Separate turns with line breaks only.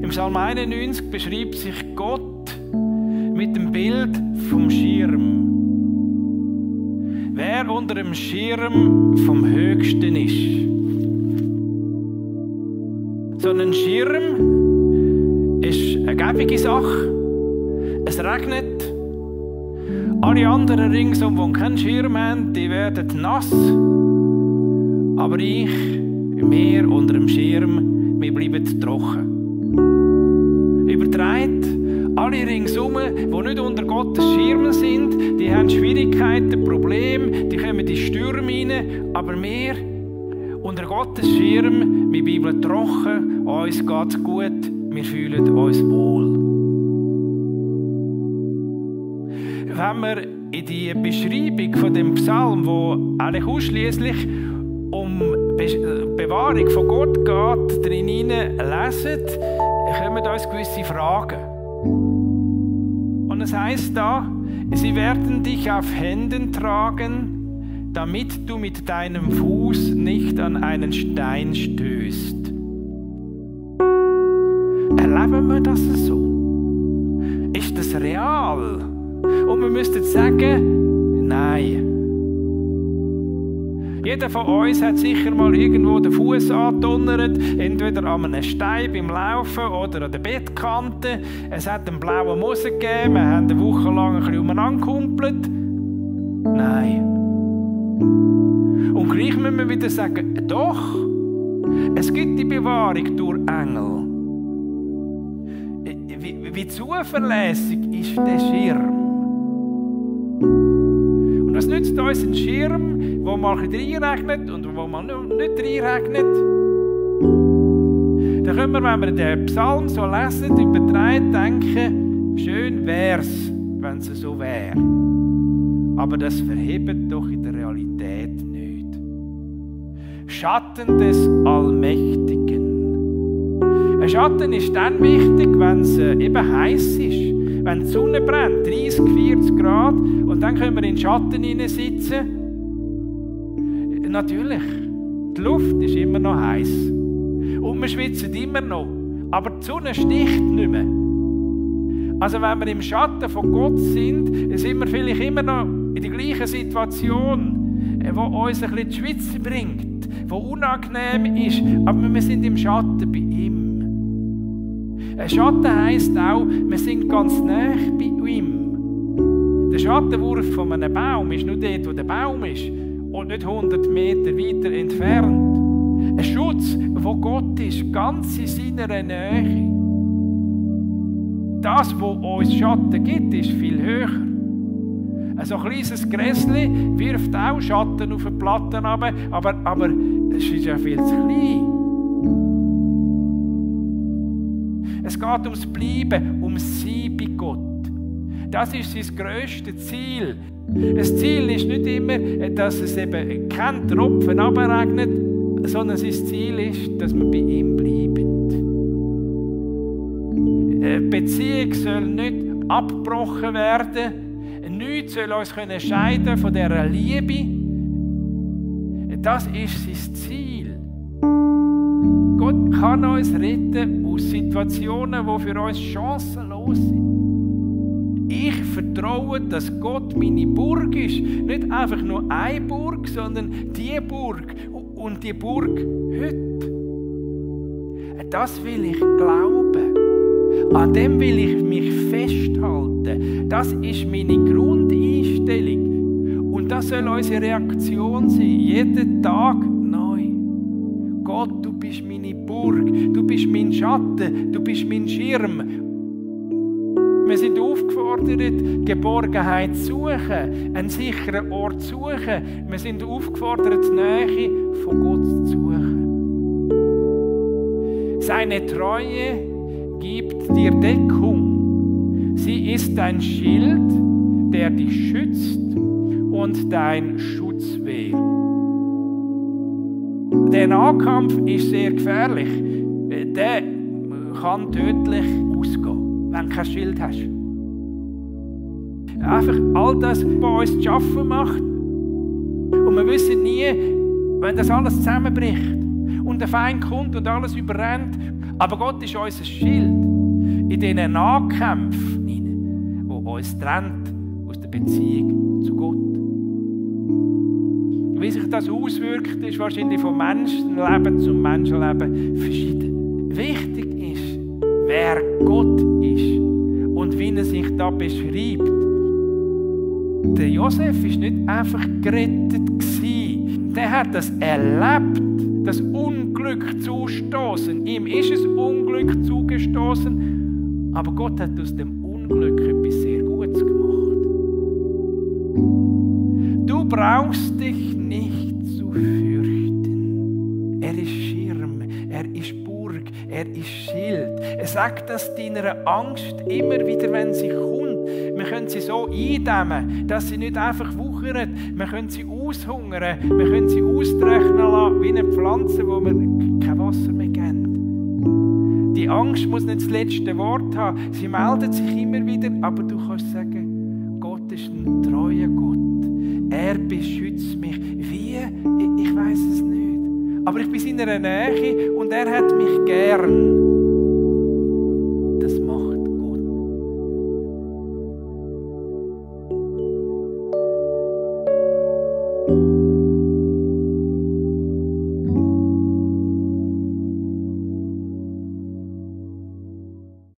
Im Psalm 91 beschreibt sich Gott mit dem Bild vom Schirm. Wer unter dem Schirm vom Höchsten ist. So ein Schirm ist eine gäbige Sache. Es regnet. Alle anderen ringsum, die keinen Schirm haben, die werden nass. Aber wir unter dem Schirm, wir bleiben trocken. Übertreibt, alle ringsum, die nicht unter Gottes Schirm sind, die haben Schwierigkeiten, Probleme, die kommen in die Stürme rein. Aber wir unter Gottes Schirm, wir bleiben trocken, uns geht es gut, wir fühlen uns wohl. Wenn wir in die Beschreibung von dem Psalm, wo eigentlich ausschließlich um Bewahrung von Gott geht, drin lesen, kommen uns gewisse Fragen. Und es heisst da, sie werden dich auf Händen tragen, damit du mit deinem Fuß nicht an einen Stein stößt. Erleben wir das so? Ist das real? Und wir müssten sagen, nein. Jeder von uns hat sicher mal irgendwo den Fuß angedonnert, entweder an einem Stein beim Laufen oder an der Bettkante. Es hat einen blauen Moser gegeben, wir haben eine Woche lang ein bisschen umeinander gehumpelt. Nein. Und gleich müssen wir wieder sagen, doch, es gibt die Bewahrung durch Engel. Wie zuverlässig ist der Schirm? Und was nützt uns ein Schirm, wo mal ein bisschen reinregnet und wo mal nicht reinregnet? Dann können wir, wenn wir den Psalm so lesen, übertragen, denken, schön wär's, wenn es so wäre. Aber das verhebt doch in der Realität nicht. Schatten des Allmächtigen. Ein Schatten ist dann wichtig, wenn es eben heiß ist. Wenn die Sonne brennt, 30, 40 Grad, und dann können wir in den Schatten hineinsitzen. Natürlich, die Luft ist immer noch heiß. Und wir schwitzen immer noch. Aber die Sonne sticht nicht mehr. Also wenn wir im Schatten von Gott sind wir vielleicht immer noch in der gleichen Situation, die uns ein bisschen zu schwitzen bringt, die unangenehm ist, aber wir sind im Schatten bei ihm. Ein Schatten heisst auch, wir sind ganz nah bei ihm. Der Schattenwurf von einem Baum ist nur dort, wo der Baum ist und nicht 100 Meter weiter entfernt. Ein Schutz, wo Gott ist, ganz in seiner Nähe. Das, was uns Schatten gibt, ist viel höher. Ein so kleines Gräsli wirft auch Schatten auf die Platten runter, aber es ist ja viel zu klein. Es geht ums Bleiben, ums Sein bei Gott. Das ist sein grösstes Ziel. Das Ziel ist nicht immer, dass es eben kein Tropfen runterregnet, sondern sein Ziel ist, dass wir bei ihm bleiben. Eine Beziehung soll nicht abgebrochen werden. Nichts soll uns scheiden von dieser Liebe. Das ist sein Ziel. Gott kann uns retten aus Situationen, die für uns chancenlos sind. Ich vertraue, dass Gott meine Burg ist. Nicht einfach nur eine Burg, sondern die Burg. Und die Burg heute. Das will ich glauben. An dem will ich mich festhalten. Das ist meine Grundeinstellung. Und das soll unsere Reaktion sein. Jeden Tag neu. Gott, du bist meine Burg. Du bist mein Schatten. Du bist mein Schirm. Wir sind aufgefordert, Geborgenheit zu suchen, einen sicheren Ort zu suchen. Wir sind aufgefordert, die Nähe von Gott zu suchen. Seine Treue gibt dir Deckung. Sie ist dein Schild, der dich schützt und dein Schutzwehr. Der Nahkampf ist sehr gefährlich. Der kann tödlich ausgehen, wenn du kein Schild hast. Einfach all das, was uns zu schaffen macht. Und wir wissen nie, wenn das alles zusammenbricht und der Feind kommt und alles überrennt, Aber Gott ist unser Schild in diesen Nahkämpfen, die uns trennt aus der Beziehung zu Gott. Wie sich das auswirkt, ist wahrscheinlich von Menschenleben zum Menschenleben verschieden. Wichtig ist, wer Gott ist und wie er sich da beschreibt. Der Josef war nicht einfach gerettet gewesen. Der hat das erlebt, das Unglück zustoßen. Ihm ist es Unglück zugestoßen, aber Gott hat aus dem Unglück etwas sehr Gutes gemacht. Du brauchst dich nicht zu fürchten. Er ist Schirm, er ist Burg, er ist Schild. Er sagt das deiner Angst immer wieder, wenn sie kommt. Wir können sie so eindämmen, dass sie nicht einfach wuchert. Wir können sie aushungern, wir können sie austrocknen lassen, wie eine Pflanze, wo wir kein Wasser mehr geben. Die Angst muss nicht das letzte Wort haben. Sie meldet sich immer wieder, aber du kannst sagen, Gott ist ein treuer Gott. Er beschützt mich. Wie? Ich weiß es nicht. Aber ich bin in seiner Nähe und er hat mich gern. Das macht Gott.